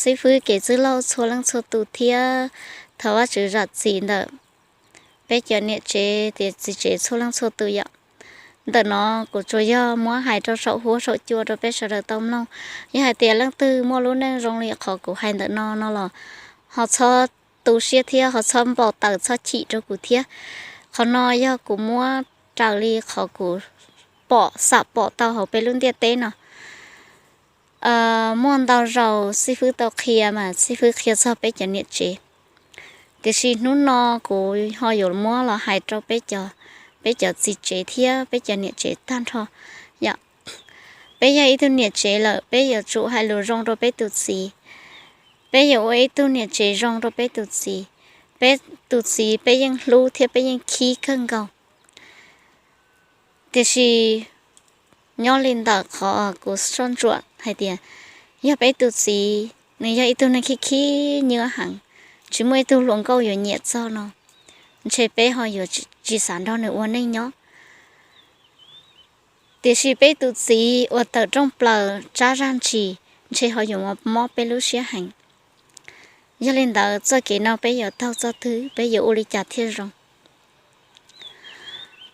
xib fwb kev txwj laug txhua leej txhua tus thiab thov Vajtswv zam txim ntawm peb cov niam tsev tias txiv tsev txhua leej txhua tus yom. Ntawm no kuv tsuas yog muab hais rau saum huab saum cua rau peb sawv daws tau mloog. Yog hais tias leej twg muaj lub neej zoo li qhov kuv hais ntawm no no los ho txhob tu siab thiab ho txhob npau taws txhob chim rau kuv thiab. Qhov no yog kuv muab raws li qhov kuv pom xam pom tau hauv peb lub ntiaj teb no. Muaj ntau zaus xib fwb tau qhia mas xib fwb qhia txog peb cov niam tsev, tiam sis hnub no kuv ho yuav muab los hais rau peb cov txiv tsev thiab peb cov niam tsev tag nrho yom. Peb yog ib tug niam tsev lawm peb yuav tsum hais lus zoo rau peb tus txiv. Peb yuav ua ib tug niam tsev zoo rau peb tus txiv. Peb tus txiv peb yeej hlub thiab peb yeej khib kawg nkaus. Tiam sis nyob li ntawm qhov kuv soj ntsuam hais tias yog peb tus txiv nws yog ib tug neeg khib khib nywb heev, tsis muaj ib tug hluas nkauj yuav nyiam txog no, ntshe peb ho yuav tsis xav nrog nws ua neej nyob. Tiam sis peb tus txiv uas tawm rooj plaws tsab zaj ntsis ntshe ho yuav mob peb lub siab heev. Yog li ntawd txoj kev no peb yuav taug txoj twg, peb yuav ua li cas thiaj zoo?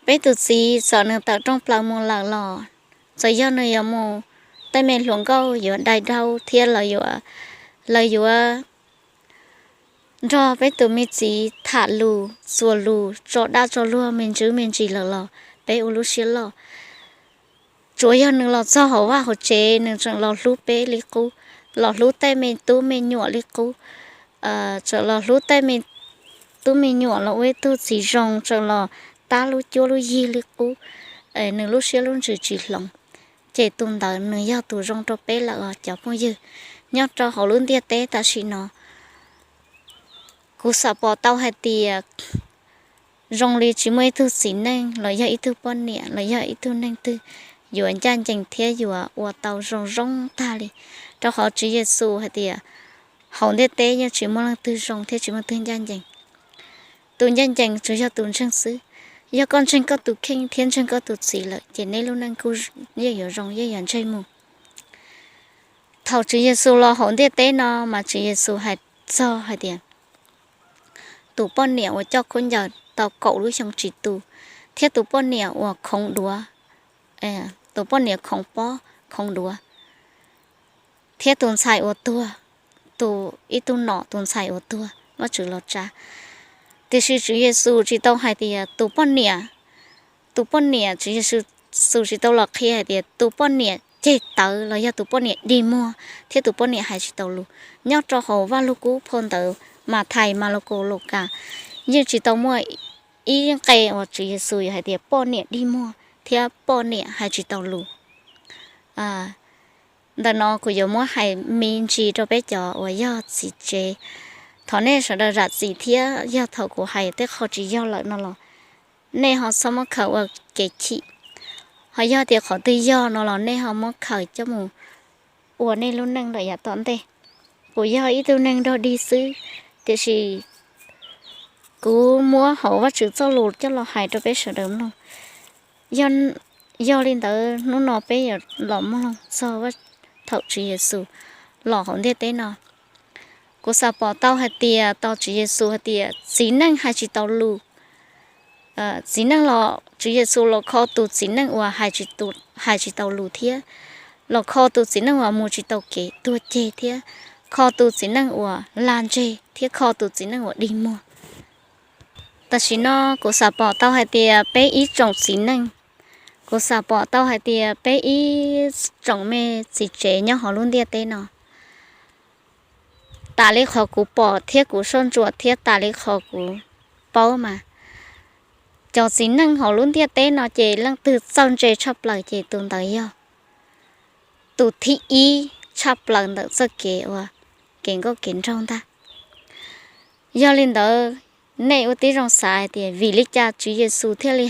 Peb tus txiv txawm nws tawm rooj plaws mus lawm los, txawm yog nws yuav mus, tej me hluas nkauj yuav dai daub thiab lawv yuav nrog peb tus me txiv tham lus txuas lus tso dab tso luag me ntsis me ntsis lawm los peb ua lub siab loj. Tsuas yog nws los txog hauv vaj hauv tsev nws tseem los hlub peb li qub, los hlub tej me tub me nyuam li qub, tseem los hlub tej me tub me nyuam los ua ib tug txiv zoo, tseem los tab lub cuab lub yig li qub, nws lub siab lub ntsws tsis hloov, ces tus ntawd nws yog tus zoo rau peb lawm os cov phooj ywg. Nyob rau hauv lub ntiaj teb tam sim no, kuv xam pom tau hais tias zoo li tsis muaj ib tug txiv neej los yog ib tug poj niam los yog ib tug neeg twg yuav ncaj ncees thiab yuav ua tau zoo zoo tag li, rau qhov Tswv Yexus hais tias hauv ntiaj teb yeej tsis muaj leej twg zoo thiab tsis muaj leej twg ncaj ncees. Tus ncaj ncees tsuas yog tus ntseeg xwb. Yog koj ntseeg koj tus kheej thiab ntseeg koj tus txiv lawm ces nej lub neej kuj yeej yuav zoo yeej yuav ntsej muag. Thaum Tswv Yexus los hauv ntiaj teb no mas Tswv Yexus hais txog hais tias tus poj niam uas coj khaub ncaws tau kaum lub xyoo tsis tu, thiab tus poj niam uas khoov duav, tus poj niam khoov pob khoov duav, thiab tus ntxhais uas tuag, tus ib tug nom tus ntxhais uas tuag Vajtswv los tsa. Tiam sis Tswv Yexus tsis tau hais tias tus poj niam, tus poj niam Tswv Yexus tsis tau los qhia hais tias tus poj niam ceg tawv los yog tus poj niam dig muag thiab tus poj niam hais tsis tau lus. Nyob rau hauv Vaj Lug Kub phau ntawv Mathais, Malakaus, Lukas yeej tsis tau muaj ib nqe uas Tswv Yexus yuav hais tias poj niam dig muag thiab poj niam hais tsis tau lus. Ntawm no kuv yuav muab hais me ntsis rau peb cov uas yog txiv tsev. Thov nej sawv daws zam txim thiab yog thaum kuv hais tej qho tsis yog lawm no los nej ho txhob muab khaws ua kev chim. Ho yog tias qhov twg yog no los nej ho muab khaws coj mus ua nej lub neej lawm yav tom ntej. Kuv yog ib tug neeg dog dig xwb, tiam sis kuv muab hauv Vajtswv txoj lus coj los hais rau peb sawv daws mloog. Yog li ntawd hnub no peb yuav los mloog txog thaum Tswv Yexus los hauv ntiaj teb no. Kuv xav pom tau hais tias tau Tswv Yexus hais tias txiv neej hais tsis tau lus. Txiv neej los Tswv Yexus los kho tus txiv neej uas hais tsis tau lus thiab, los kho tus txiv neej uas mus tsis tau kev tuag ceg thiab, kho tus txiv neej uas lag ntseg thiab kho tus txiv neej uas dig muag. Tam sim no kuv xav pom tau hais tias peb ib tsoom txiv neej, kuv xav pom tau hais tias peb ib tsoom me txiv tsev nyob hauv lub ntiaj teb no, tas li qhov kuv pom thiab kuv soj ntsuam thiab tas li qhov kuv paub mas, cov txiv neej hauv lub ntiaj teb no ces leej twg txawj ntse tshaj plaws ces tus ntawd yog tus thib ib tshaj plaws ntawm txoj kev uas kev nkauj kev nraug ntag. Yog li ntawd, nej ua tib zoo xav hais tias vim li cas Tswv Yexus thiaj li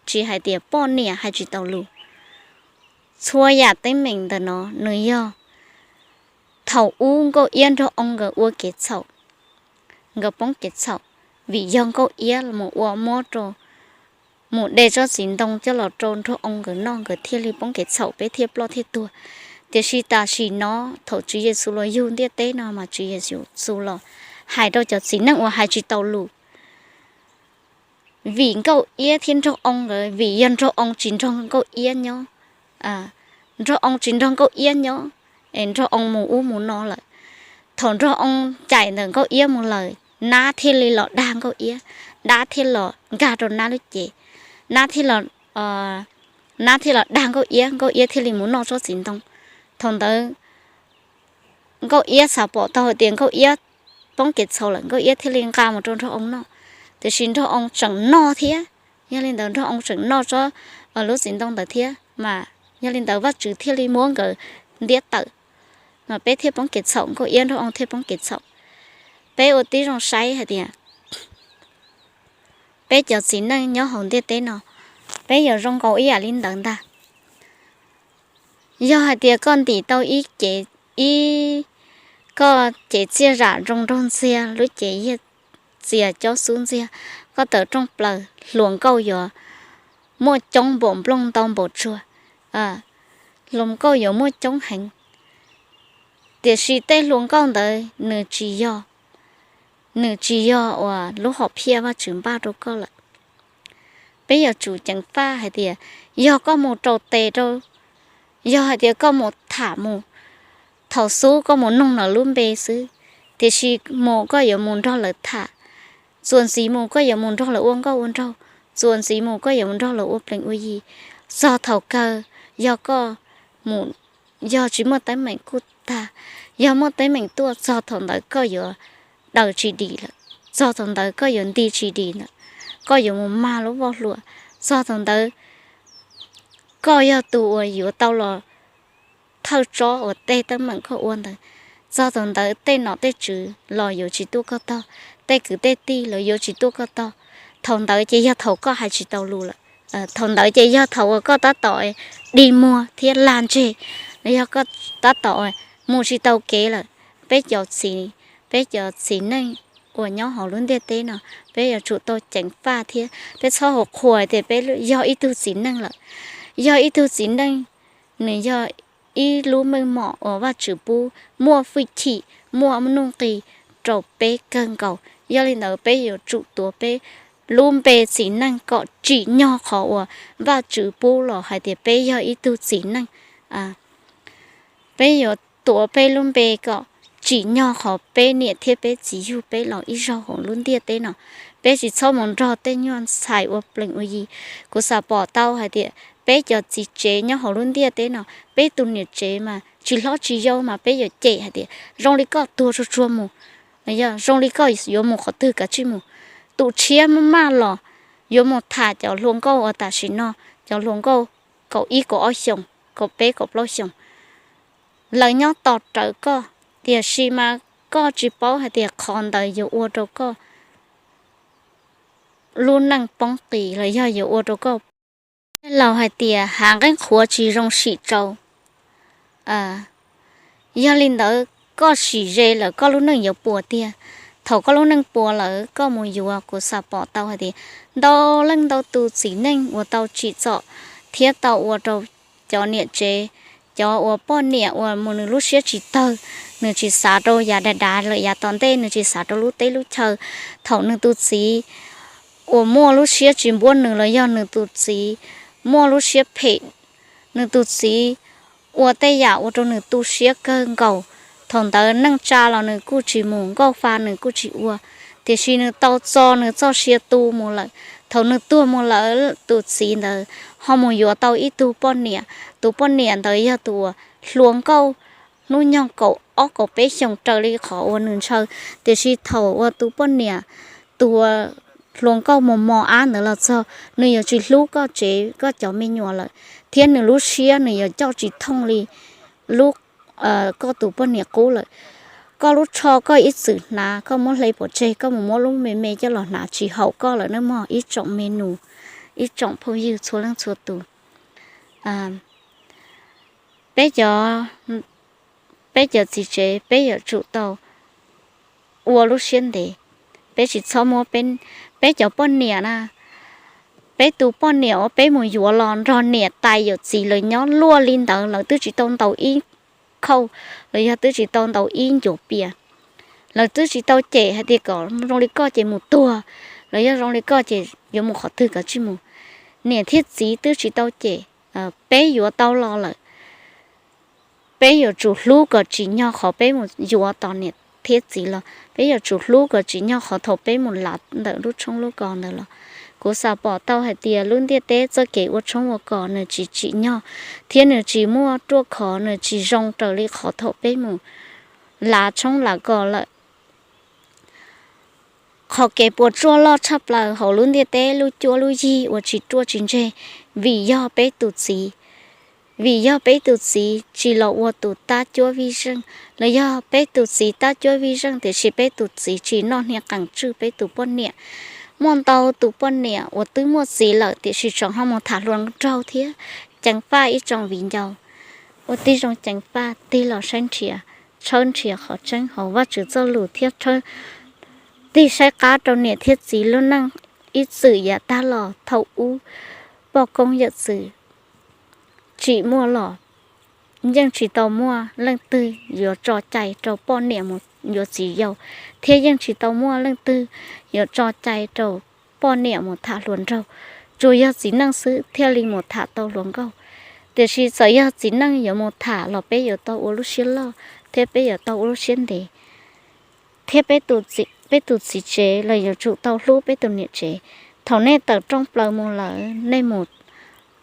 tsis hais tias poj niam hais tsis tau lus? Txhua yam teeb meem ntawm no nws yog thaum ub Nkauj Iab nrog Oo nkawd ua kev txhaum, nkawd poob kev txhaum, vim yog Nkauj Iab mus ua muab rau, mus de tsob txiv ntoo coj los rau nraug Oo nkawd noj nkawd thiaj li poob kev txhaum peb thiaj ploj thiaj tuag. Tiam sis tam sim no thaum Tswv Yexus los yug ntiaj teb no mas Tswv Yexus los hais rau cov txiv neej uas hais tsis tau lus. Vim Nkauj Iab thiab Nraug Oo nkawd, vim yog Nraug Oo tsis nrog Nkauj Iab nyob, Nraug Oo tsis nrog Nkauj Iab nyob, es Nraug Oo mus ub mus no lawm. Thaum Nraug Oo ncaim ntawm Nkauj Iab mus lawm, Nab thiaj li los dag Nkauj Iab, Nab thiaj los nkag rau Nab lub cev, Nab thiaj los, Nab thiaj los dag Nkauj Iab, Nkauj Iab thiaj li mus noj tsob txiv ntoo. Thaum ntawd Nkauj Iab xav pom tau hais tias Nkauj Iab poob kev txhaum lawm, Nkauj Iab thiaj li nqa mus rau Nraug Oo noj, tiam sis Nraug Oo tseem noj thiab. Yog li ntawd Nraug Oo tseem noj tsob, lub txiv ntoo ntawd thiab mas, yog li ntawd Vajtswv thiaj li muab nkawd ntiab tawm, mas peb thiaj poob kev txhaum, Nkauj Iab Nraug Oo thiaj poob kev txhaum. Peb ua tib zoo saib hais tias peb cov txiv neej nyob hauv ntiaj teb no, peb yuav zoo nkaus ib yam li ntawd ntag. Yog hais tias koj ntim tau ib cev, ib, koj cev txiaj zam zoo nraug ntxiag, lub cev yiag txias cob xub ntxiag, koj tawm rooj plaws hluas nkauj yuav muaj coob npaum nplooj ntau npaum tsuag, hluas nkauj yuav muaj coob heev. Tiam sis tej hluas nkauj ntawd nws tsis yog, nws tsis yog uas lub hom phiaj Vajtswv npaj rau koj lawm. Peb yuav tsum ceev faj hais tias yog koj mus raus tes rau, yog hais tias koj mus tham mus, thaum xub koj mus noog lawv lub npe xwb, tiam sis mus koj yuav mus nrog lawv tham, txuas ntxiv mus koj yuav mus nrog lawv ua nkauj ua nraug, txuas ntxiv mus koj yuav mus nrog lawv ua plees ua yi. Txog thaum kawg, yog koj mus, yog tsis muaj teeb meem kuj tag, yog muaj teeb meem tuaj txog thaum ntawd koj yuav daws tsis dim lawm, txog thaum ntawd koj yuav nti tsis dim lawm, koj yuav mus mag lub voj hlua, txog thaum ntawd koj yog tus uas yuav tau los thawj tsob uas tej teeb meem koj ua ntawd. Txog thaum ntawd tej nom tej tswv los yuav tsis tuaj koj tog, tej kwv tej tij los yuav tsis tuaj koj tog. Thaum ntawd ces yog thaum koj hais tsis tau lus lawm. Thaum ntawd ces yog thaum uas koj tab tom dig muag thiab lag ntseg, los yog koj tab tom mus tsis tau kev lawm. Peb cov txiv, peb cov txiv neej uas nyob hauv lub ntiaj teb no, peb yuav tsum tau ceev faj thiab peb txhob hu qhuas tias peb yog ib tug txiv neej lawm. Yog ib tug txiv neej, nws yog ib lub meej mom uas Vajtswv pub muaj fwj chim, muaj nuj nqis rau peb kawg nkaus. Yog li ntawd peb yuav tsum tuav peb lub npe txiv neej kom tsim nyog qhov uas Vajtswv pub los hais tias peb yog ib tug txiv neej. Peb yuav tuav peb lub npe kom tsim nyog qhov peb niam thiab peb txiv yug peb los ib zaug hauv lub ntiaj teb no. Peb tsis txhob mus nrog tej nyuag ntxhais ua plees ua yi. Kuv xav pom tau hais tias peb cov txiv tsev nyob hauv lub ntiaj teb no, peb tus niam tsev mas tsis hlob tsis yau mas peb yuav cem hais tias zoo li koj tuag tsuag tsuag mus, yog zoo li koj yuav mus qhov twg kav tsij mus. Tus tshiab maj maj los yuav mus tham cov hluas nkauj uas tam sim no, cov hluas nkauj kaum ib kaum ob xyoos, kaum peb kaum plaub xyoos, lawv nyob tos rawv koj, tiam sis mas koj tsis paub hais tias qhov ntawd yuav ua rau koj lub neej poob qis los yog yuav ua rau koj. Laus hais tias hav nqeeb qhuav tsis zoo sim tsau. Yog li ntawd koj sim ze lawm koj lub neej yuav puas tiag. Thaum koj lub neej puas lawm koj mus yuav, kuv xav pom tau hais tias ntau leej ntau tus txiv neej uas tau tsim txom thiab tau ua rau cov niam tsev, cov uas poj niam uas mus nws lub siab tsis tawg, nws tsis xav rau yav dav dav lawm yav tom ntej, nws tsis xav rau lub teb lub chaw. Thaum nws tus txiv uas muaj lub siab tsis npuab nws los yog nws tus txiv muaj lub siab phem, nws tus txiv ua tej yam ua rau nws tu siab kawg nkaus. Thaum ntawd neej tsa los nws kuj tsis mus, nkauj fa nws kuj tsis ua, tiam sis nws tau txo nws txoj sia tu mus lawm. Thaum nws tuag mus lawm, tus txiv ntawd ho mus yuav tau ib tug poj niam. Tus poj niam ntawd yog tus uas hluas nkauj, hnub nyoog kaum ob kaum peb xyoos raws li qhov uas nws ntshaw. Tiam sis thaum uas tus poj niam, tus uas hluas nkauj mos mos ab ntawd los txog, nws yuav tsis hlub koj tsev koj cov me nyuam lawm, thiab nws lub siab nws yuav coj tsis thooj li lub, koj tus poj niam qub lawm. Koj lub tsho koj ib txwm hnav, koj muab hle pov tseg, koj mus muab lub me me coj los hnav tsis haum koj lawm nawb mog ib tsoom me nus, ib tsoom phooj ywg txhua leej txhua tus. Peb cov, peb cov txiv tsev peb yuav tsum tau ua lub siab ntev. Peb tsis txhob muab peb, peb cov poj niam na, peb tus poj niam uas peb mus yuav los nrog niam tais yawm txiv lawv nyob luaj li ntawd, lawv twb tsis tau ntaus ib khauj, los yog twb tsis tau ntaus ib ncuav pias. Lawv twb tsis tau cem hais tias kom zoo li koj ces mus tuag, los yog zoo li koj ces yuav mus qhov twg kom tsij mus. Niam thiab txiv twb tsis tau cem, peb yuav tau los lawm. Peb yuav tsum hlub kom tsim nyog qhov peb mus yuav tos niam thiab txiv los, peb yuav tsum hlub kom tsim nyog qhov thaum peb mus lav ntawm lub tshoob lub kos ntawd los. Kuv xav pom tau hais tias lub ntiaj teb txoj kev ua tshoob ua kos nws tsis tsim nyog, thiab nws tsis muaj ruaj khov, nws tsis zoo raws li qhov thaum peb mus lav tshoob lav kos lawm. Qhov kev puas tsuaj loj tshaj plaws hauv lub ntiaj teb lub cuab lub yig uas tsis ruaj tsis ntseg, vim yog peb tus txiv. Vim yog peb tus txiv tsis los ua tus tab cuab vij zeej, los yog peb tus txiv tab cuab vij zeej tiam sis peb tus txiv tsis noj hnia qees tswj peb tus poj niam. Muaj ntau tus poj niam uas twb muaj txiv lawm tiam sis tseem ho mus tham hluas nraug thiab. Ceev faj ib tsoom viv ncaus, ua tib zoo ceev faj tig los saib nrhiav, tshawb nrhiav qhov tseeb hauv Vajtswv txoj lus thiab tig saib qab rau niam thiab txiv lub neej ib txwm yav tag los thaum ub poj koob yawm txwv tsim muaj los yeej tsis tau muaj leej twg yuav tso cai rau poj niam mus yuav txiv yau, thiab yeej tsis tau muaj leej twg yuav tso cai rau poj niam mus tham hluas nraug. Tsuas yog txiv neej xwb thiaj li mus tham tau hluas nkauj. Tiam sis txawm yog txiv neej yuav mus tham los peb yuav tau ua lub siab loj thiab peb yuav tau ua lub siab ntev. Thiab peb tus txiv tsev los yuav tsum tau hlub peb tus niam tsev. Thaum nej tawm rooj plaws mus lawm nej mus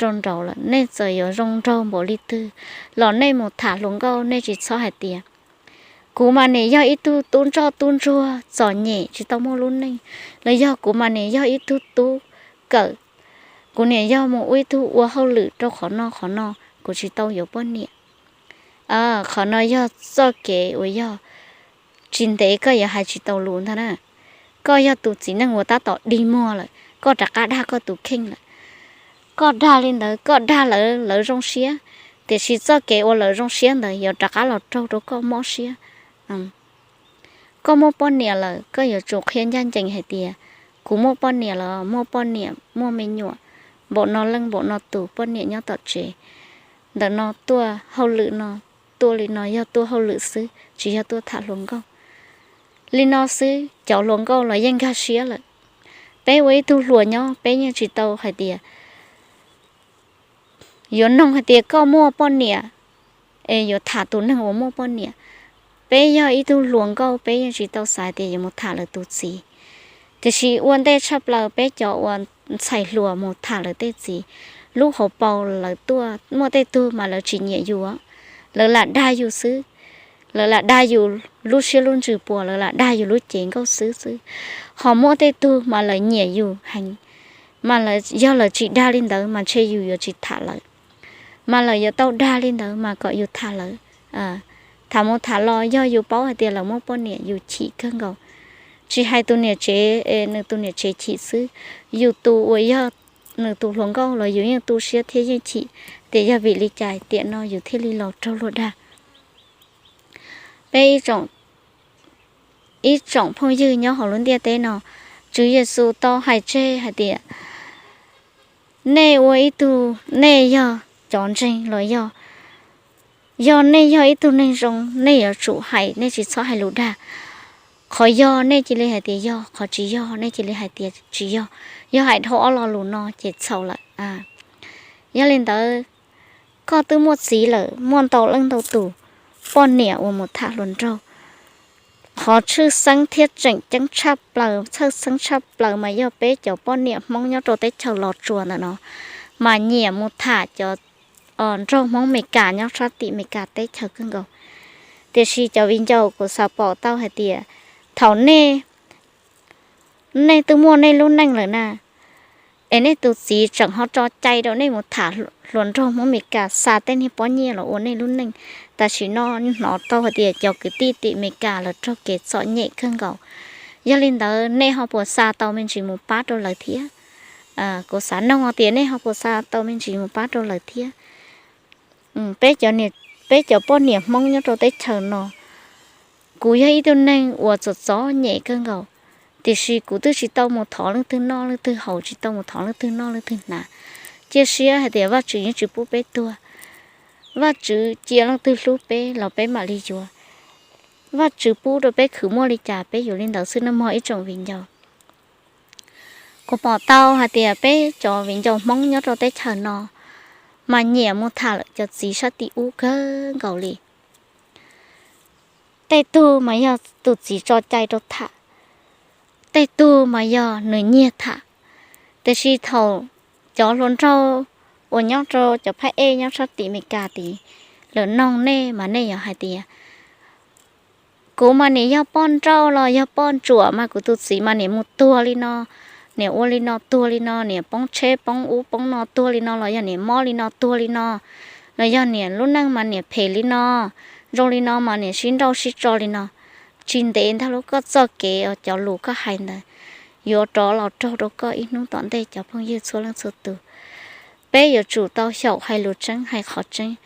rau nraud lawm, nej txawm yuav zoo nraug npaum li twg los nej mus tham hluas nkauj nej tsis txhob hais tias kuv mas nim yog ib tug tub ntsoj tub ntsuag txom nyem tsis tau muaj lub neej, los yog kuv mas nim yog ib tug tub kawm, kuv nim yog mus ua ib tug ua hauj lwm rau qhov no qhov no, kuv tsis tau yuav poj niam. Qhov no yog txoj kev uas yog tsis ntev koj yuav hais tsis tau lus ntag na. Koj yog tus txiv neej uas tab tom dig muag lawm, koj rov qab dag koj tus kheej lawm. Koj dag li ntawd koj dag lawv, lawv zoo siab, tiam sis txoj kev uas lawv zoo siab ntawd yuav rov qab los raug rau koj mob siab. Koj muaj poj niam lawm koj yuav tsum qhia ncaj ncees hais tias kuv muaj poj niam lawm, muaj poj niam muaj me nyuam npaum no leej npaum no tus, poj niam nyob tom tsev, ntawm no tuaj hauj lwm no, tuaj li no yog tuaj hauj lwm xwb tsis yog tuaj tham hluas nkauj. Li no xwb cov hluas nkauj los yeej nkag siab lawm. Peb ua ib tug hluas nyob peb yeej tsis tau hais tias yuav noog hais tias koj muaj poj niam es yuav tham tus neeg uas muaj poj niam. Peb yog ib tug hluas nkauj peb yeej tsis tau xav tias yuav mus tham lawv tus txiv. Tiam sis ua ntej tshaj plaws peb cov uas ntxhais hluas mus tham lawv tej txiv, lub hauv paus lawv tuaj, muaj tej tug mas lawv tsis nyiam yus, lawv lam dag yus xwb. Lawv lam dag yus lub siab lub ntsws puas, lawv lam dag yus lub cev nkauj xwb xwb. Ho muaj tej tug mas lawv nyiam yus heev, mas yog lawv tsis dag li ntawd mas ntshe yus yuav tsis tham lawv, mas lawv yuav tau dag li ntawd mas kom yus tham lawv. Tham mus tham los yog yus paub hais tias lawv muaj poj niam yus chim kawg nkaus. Tsis hais tus niam tsev, nws tus niam tsev chim xwb, yus tus uas yog nws tus hluas nkauj los yus yeej tu siab thiab yeej chim tias yog vim li cas tiam no yus thiaj li los raug luag dag. Peb ib tsoom phooj ywg nyob hauv lub ntiaj teb no, Tswv Yexus tau hais tseg hais tias nej ua ib tug, nej yog cov ntseeg los yog, yog nej yog ib tug neeg zoo nej yuav tsum hais, nej tsis txhob hais lus dag. Qhov yog nej cia li hais tias yog, qhov tsis yog nej cia li hais tias tsis yog. Yog hais dhau ob lo lus no ces txhaum lawm. Yog li ntawd, koj twb muaj txiv lawm, muaj ntau leej ntau tus poj niam uas mus tham hluas nraug. Qhov tshwj xeeb thiab tseem ceeb tshaj plaws, tshwj xeeb tshaj plaws mas yog peb cov poj niam Hmoob nyob rau teb chaws Los Tsuas ntawm no, mas nyiam mus tham cov nraug Hmoob Meskas nyob sab tim Meskas teb chaws kawg nkaus. Tiam sis cov viv ncaus, kuv xav pom tau hais tias thaum nej, nej twb muaj nej lub neej lawm na, es nej tus txiv tseem ho tso cai rau nej mus tham hluas nraug Hmoob Meskas xa tej niag pob nyiaj los ua nej lub neej. Tam sim no hnov tau hais tias cov kwv tij tim Meskas lawv raug kev txom nyem kawg nkaus. Yog li ntawd nej ho puas xa tau me ntsis mus pab rau lawv thiab? Kuv xav noog tias nej ho puas xa tau me ntsis mus pab rau lawv thiab? Peb cov poj niam Hmoob nyob rau teb chaws no, kuv yog ib tug neeg uas txom txom nyem kawg nkaus, tiam sis kuv twb tsis tau mus thov leej twg noj leej twg haus, tsis tau mus thov leej twg noj leej twg hnav. Cia siab hais tias Vajtswv yeej tsis pub peb tuag. Vajtswv cia leej twg hlub peb los peb mam li yuav. Vajtswv pub rau peb khwv muaj li cas peb yuav li ntawd xwb nawb mog ib tsoom viv ncaus. Kuv pom tau hais tias peb cov viv ncaus Hmoob nyob rau teb chaws no mas nyiam mus tham lawm cov txiv sab tim ub kawg nkaus li. Tej tug mas yog tus txiv tso cai rau tham, tej tug mas yog nws nyiag tham. Tiam sis thaum cov hluas nraug uas nyob rau cov phab ej nyob sab tim Amelikas tid, lawv noog nej mas nej yuav hais tias, kuv mas niam yog poj nrauj los yog poj ntsuam mas kuv tus txiv mas niam mus tuag li no, niam ua li no tuag li no, niam poob tsheb poob ub poob no tuag li no, los yog niam mob li no tuag li no, los yog niam lub neej mas niam phem li no, zoo li no mas niam sib nrauj sib tso li no. Tsis ntev ntag lub koj txoj kev uas cov lus koj hais ntawd yuav rov los raug rau koj ib hnub tom ntej cov phooj ywg txhua leej txhua tus. Peb yuav tsum tau xyaum hais lus tseeb hais qhov tseeb.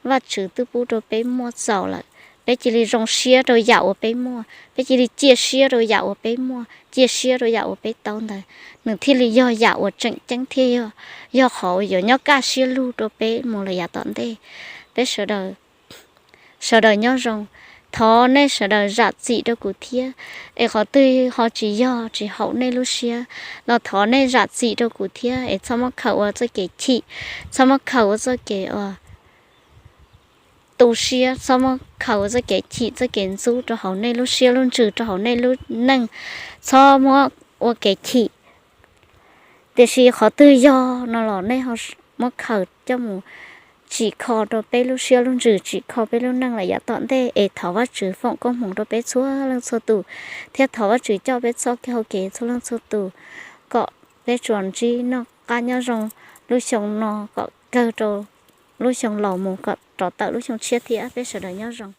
Vajtswv twb pub rau peb muaj txaus lawm, peb cia li zoo siab rau yam uas peb muaj, peb cia li cia siab rau yam uas peb muaj, cia siab rau yam uas peb tau ntawd, nws thiaj li yog yam uas tseem ceeb thiab yog, yog qhov uas yuav nyob kaj siab lug rau peb mus lawm yav tom ntej. Peb sawv daws sawv daws nyob zoo. Thov nej sawv daws zam txim rau kuv thiab, es qhov twg ho tsis yog tsis haum nej lub siab los thov nej zam txim rau kuv thiab, es txhob muab khaws ua txoj kev chim, txhob muab khaws ua txoj kev uas tu siab, txhob muab khaws ua txoj kev chim txoj kev ntxub rau hauv nej lub siab lub ntsws, rau hauv nej lub neej, txhob muab ua kev chim. Tiam sis qhov twg yog no los nej ho muab khaws coj mus tsim kho rau peb lub siab lub ntsws, tsim kho peb lub neej lawm yav tom ntej, es thov Vajtswv foom koob hmoov rau peb txhua leej txhua tus, thiab thov Vajtswv coj peb txoj hau kev txhua leej txhua tus, kom peb tsuas ntsib noj qab nyob zoo lub xyoo no kom kawg rau lub xyoo laus mus kom rov tawm lub xyoo tshiab thiab. Peb sawv daws nyob zoo.